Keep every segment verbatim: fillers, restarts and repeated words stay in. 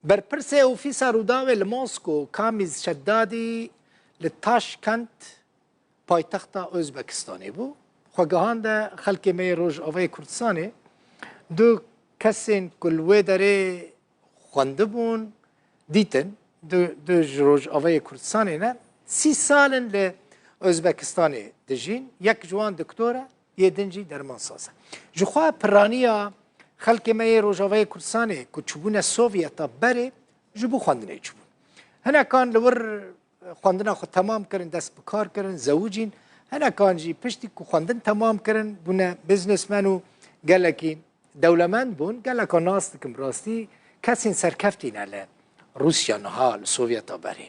Berpirsê Ofîsa Rûdawê li Mosko, Kamîz Şeddadî, li Taşkent, paytexta Ozbekistanê bû. Xwegihande xelkê me yê Rojavayê Kurdistanê du kesên ku li wê derê xwendibûn, dîtin, du, du ji Rojavayê Kurdistanê ne, sî sal in li Ozbekistanê dijîn, yek ji wan doktor e, yê din jî dermansaz e. Ji xwe piraniya xelkê me yê Rojavayê Kurdistanê ku çûbûne Sovyeta berê, ji bo xwendinê çûbûn. Hinekan li wir xwendina xwe temam kirin, dest bi kar kirin, zewicîn. Hinekan jî piştî ku xwendin temam kirin, bûne biznesmen û gelekî dewlemend bûn. Geleka nas dikim, rastî kesên serkeftî ne li Rûsya niha, li Sovyeta berê.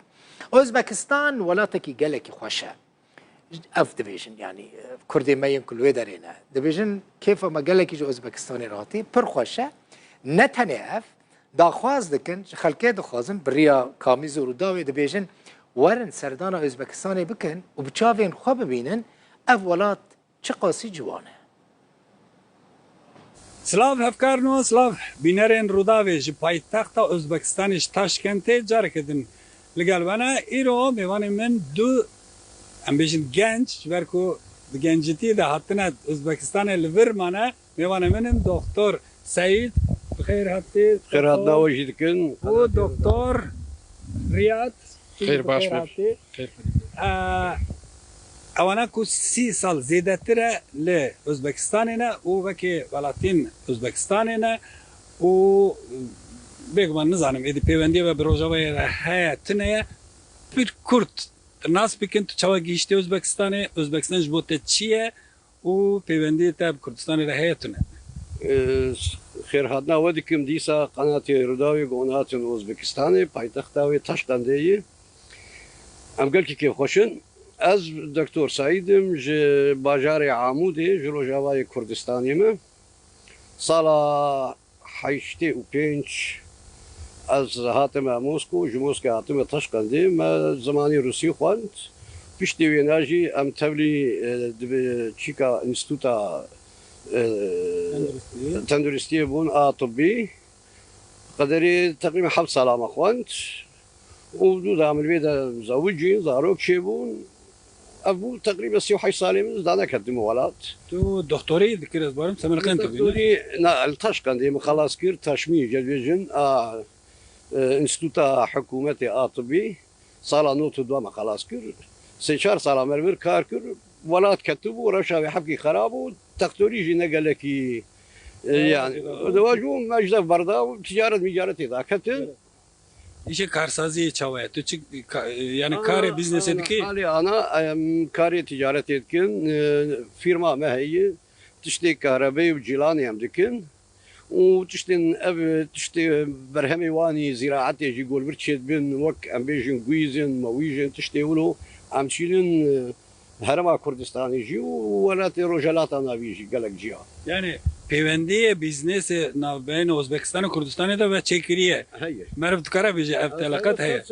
Ozbekistan welatekî gelekî xweş e. Ev dibêjin, yanî, Kurdê me yên ku li wê derê ne. Dibêjin, kêfa me gelekî ji Ozbekistanê re hatî, pir xweş e. Ne tenê ev, daxwaz dikin, ji xelkê dixwazin, bi riya Kamîz û Rûdawê dibêjin, werin serdana Ozbekistanê bikin û bi çavên xwe bibînin, ev welat çiqasî ciwan e. Silav hevkarno, silav bînerên Rûdawê ji paytexta Ozbekistanê, ji Taşkentê careke din li gel me ne. Îro mêvanê min du, em bêjin genc, ji ber ku di gencitî de hatine Ozbekistanê li vir mane. Mêvanê min in Doktor Seîd. Bi xêr hatî. Xêr hatina we jî dikin. Û Doktor Riyad. Xêr baş be. Xêr. Ewana ku sî sal zêdetir e li Ozbekistanê ne û wekî welatiyên Ozbekistanê ne û bêguman nizanim êdî pêwendiye ve bi Rojavayê re heye tune ye. Pir kurt nas bikin, tu çawa gihîştî Ozbekistanê, Ozbekistan ji bo te çi ye û pêwendiyê te bi Kurdistanê re heye tune? Xêr hatina we dikim dîsa qenatê Rûdawê ku hûn hatin Ozbekistanê, paytexta wê Taşkendê ye. Em gelkî kêfxweş in. Ez Doktor Seîd im, ji bajarê Amûdê, ji Rojavayê Kurdistanê me. Sala heştê û pênc ez hatime Mosko, ji Moskê hatime Taşkendê. Me zimanê Rûsî xwend. Piştî wêna jî em tevlî, e, dibe çîka înstîtuta, e, Tenduristiyê. Tenduristiyê bûn a tibbî. Qederê teqrîben heft sala me xwend. Û dû da min vê de zewicîn, zarok çêbûn. Ev bû teqrîben sî û heşt salê min ez da neketim welat. Tu doktorê dikir, ez barim semerqên tu bîne. Doktorî, na, li Taşkendê min xelas kir, Taşmî jê dibêjin, a, e, Înstîtuta Hikûmetê a Tibbî. Sala nod û dua me xelas kir. Sê çar sala me li vir kar kir. Welat ketibû, rewşa wê hevkî xerab bû. Tektorî jî ne gelekî, e, yanî, dewa ji me ji dev berda û ticaret mîcaretê da ketin. Îşê karsaziyê çawa ye? Tu çi ka-, yani karê bîznesê dikî? Alî ana, em karê ticaretê dikin, e, fîrma me heye, tiştê karebeyê û cîlanê em dikin. Û tiştên ev, tiştê berhemê wan î zîraetê jî ku li vir çêdibin, wek em bêjin guîz in, mewîj in, tiştê wilo, em çînin, e, Herêma Kurdistanê jî û welatê Rojhelata Navî jî gelek ciya. Yani pêwendiyê bîznesê navbeyên Ozbekistan û Kurdistanê de ve çêkiriye. Heye. Meriv dikare bêje ev teleqet heye.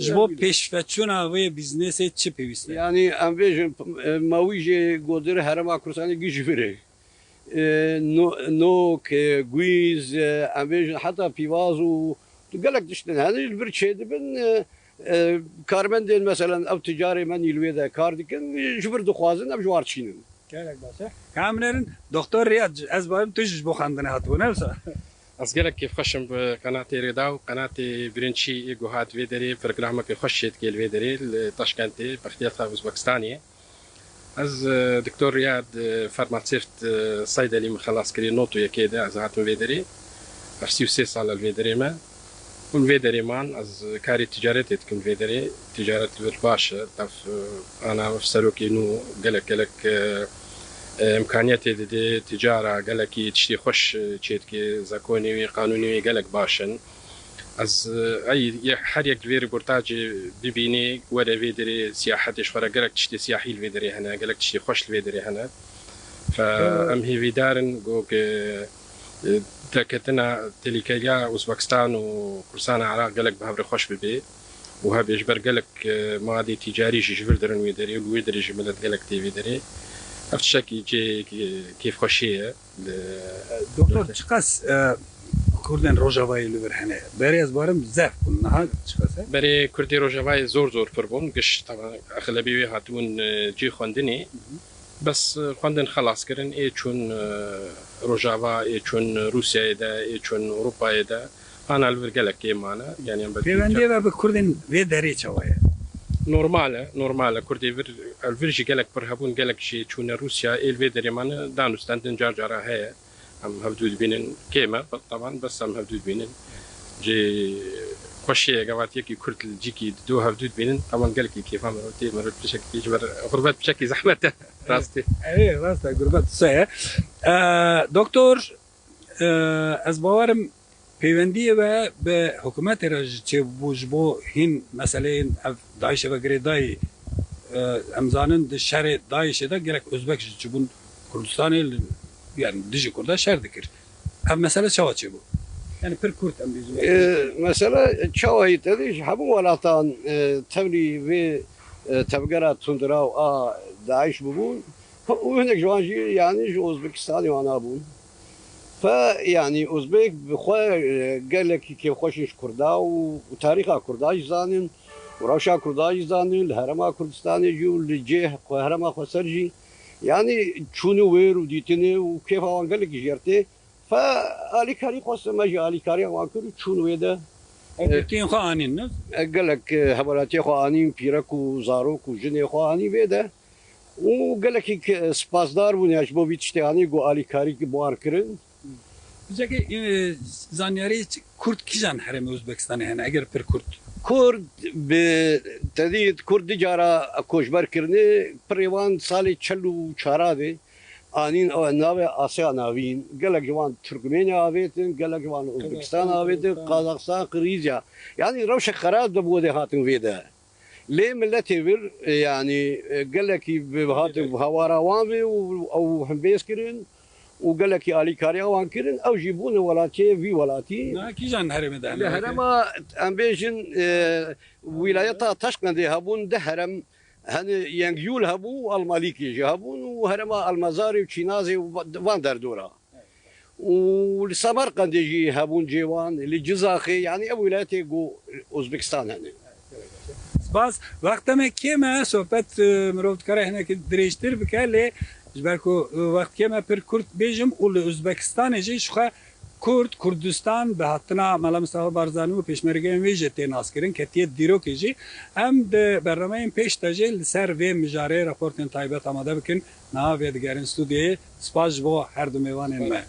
Ji bo pêşveçûna vê bîznesê çi pêwîst e? Yani em bêjin, e, mewîjê godir Herêma Kurdistanê gî ji vir e. E, no-, nok, e, guîz, e, em bêjin heta pîvaz û gelek tiştin hene li vir çêdibin, e, e, karmendên meselen ev ticarê me nî li wê de kar dikin, ji vir dixwazin ev ji war çînin. Gelek baş e. Ka em nerin, Doktor Riyad, ez barim tu jî ji bo xwendinê hatibû, ne wisa? Ez gelek kêfxweş im bi qenatê Rêda û qenatê Birinçî ê ku hat vê derê programeke xweş çêdike li vê derê li Taşkentê, paytexta Uzbekistanê. Ez, e, Doktor Riyad, e, farmaseft, e, saydelî min xelas kiriye nod û yekê de ez hatim vê derê. Ev sî û sê sal e li vê derê me. Hûn vê derê man, ez karê ticaretê dikim vê derê. Ticaret li vir baş e. Tev, e, ana serokê nû gelek gelek, e, e, îmkaniyetê dide ticara, gelekî tiştê xweş, e, çêdike. Zakonê wê, qanûnê wê gelek baş in. Ez, e, ey, ye-, her yek vê rîportajê bibînê, were vê derê siyahetê, ji xwe re gelek tiştê siyahî li vê derê hene, gelek tiştê xweş li vê derê hene. Fe, em hêvîdar in ku, e, derketina telîkeliya Uzbekistan û Kurdistana Iraq gelek bi hev re xweş bibe û hebê ji ber gelek, e, madê tîcarî jî ji vir dirin wê derê û li wê derê jî milet gelek tê vê derê. Ev tiştekî cihê, e, kêfxweşiyê ye. Doktor, çiqas, e, Kurdên Rojavayê li vir hene? Berê ez barim zehf bûn. Niha çiqas e? Berê Kurdê Rojavayê zor zor pir bûn. Giş, taban, exlebî wê hatibûn, e, cî xwendinê. Bes, e, xwendin xelas kirin, ê çûn, e, Rojava, ê çûn Rûsyayê de, ê çûn Ewropayê de. Ana li vir gelek kêm mane. Yani em belkî Pêwendiyê ve bi Kurdên vê derê çawa ye? Normal e, normal e. Kurdê vir, li vir jî gelek pir hebûn, gelek jî çûne Rûsya, ê li vê derê mane, danûstendin car cara heye. Em hevdû dibînin, kêm e, taban, bes em hevdû dibînin. Cê xweşê ye, gevatiyekî Kurd li cîkî dido hevdû dibînin, taban gelekî kêfa mirov tê, mirov tişekî ji ber xurbet tişekî zehmet e, rastî. Erê, rast e, gurbet wisa ye. E, Doktor, e, ez bawerim pêwendiyê we bi hikûmetê re jî çêbû ji bo hîn meseleyên ev DAIŞê ve girêdayî, e, em zanin di şerê DAIŞê de gelek Ozbek jî çûbûn Kurdistanê, li, yani dijî Kurda şer dikir. Ev mesele çawa çêbû? Yani pir kurt em bêjin. E, mesele çawa yî tevî ji hemû welatan, e, tevlî vê, e, tevgera tundiraw a DAIŞ bibûn. Û hinek ji wan jî, yani ji Ozbekistanê wana bûn. Fe, yani Ozbek bi xwe, e, gelekî kêfxweş in ji Kurda û, û tarîxa Kurda jî zanin û rewşa Kurda jî zanin, li Herêma Kurdistanê jî û li cih xwe, herêma xweser jî. Yani çûn û wêr û dîtinê û kêfa wan gelekî jêr tê. Fe alîkarî xwestin, me jî alîkariya wan kir û çûn wê de. Ev girtiyên xwe anîn, ne? E, gelek, e, hevalatiyê xwe anîn, pîrek û zarok û jinê xwe anî vê de. Û gelekî ke-, spasdar bûn ya ji bo vî tiştê anî ku alîkarî bi wan kirin. Pişekê, e, zanyarî Kurd kîjan herêmê Uzbekistanê hene, eger pir Kurd? Kurd bi tedît, Kurd di cara koçber kirine, pirê wan salê çel û çara de anîn, ew navê Asya Navîn. Gelek ji wan Tirkmenê avêtin, gelek ji wan Uzbekistan avêtin, Kazaxstan, Qirgîzya. Yanî rewşek xerab de bi wê de hatin vê de. Lê miletê vir, e, yanî, e, gelekî bi, hatin hawara wan ve û ew hembêz kirin û gelekî alîkariya wan kirin, ew jî bûne welatiyê vî welatî. Niha kîjan herêmê de hene? Li herêma, em bêjin, e, wîlayeta Taşkendê hebûn, di herêm, hani Yengyûl hebû û Almalîkê jî hebûn û herêma Almezarê û Çînazê û va-, van derdora. Û li Semerqendê jî hebûn cê wan, li Cizaxê, yanî ev wîlayetê ku Uzbekistan hene. Spas. Wexta me kêm e, sohbet, e, mirov dikare hinekî dirêjtir bike, lê ji ber ku, e, wext kêm e, pir kurt bêjim û li Uzbekistanê jî ji xwe Kurd, Kurdistan bi hatina Mela Mistefa Barzanî û pêşmergeyên wê jî tê naskirin, ketiye dîrokê jî. Em di bernameyên pêş de jî li ser vê mijarê raportên taybet amade bikin. Niha vê digerin stûdyoyê. Spas ji bo her du mêvanên me.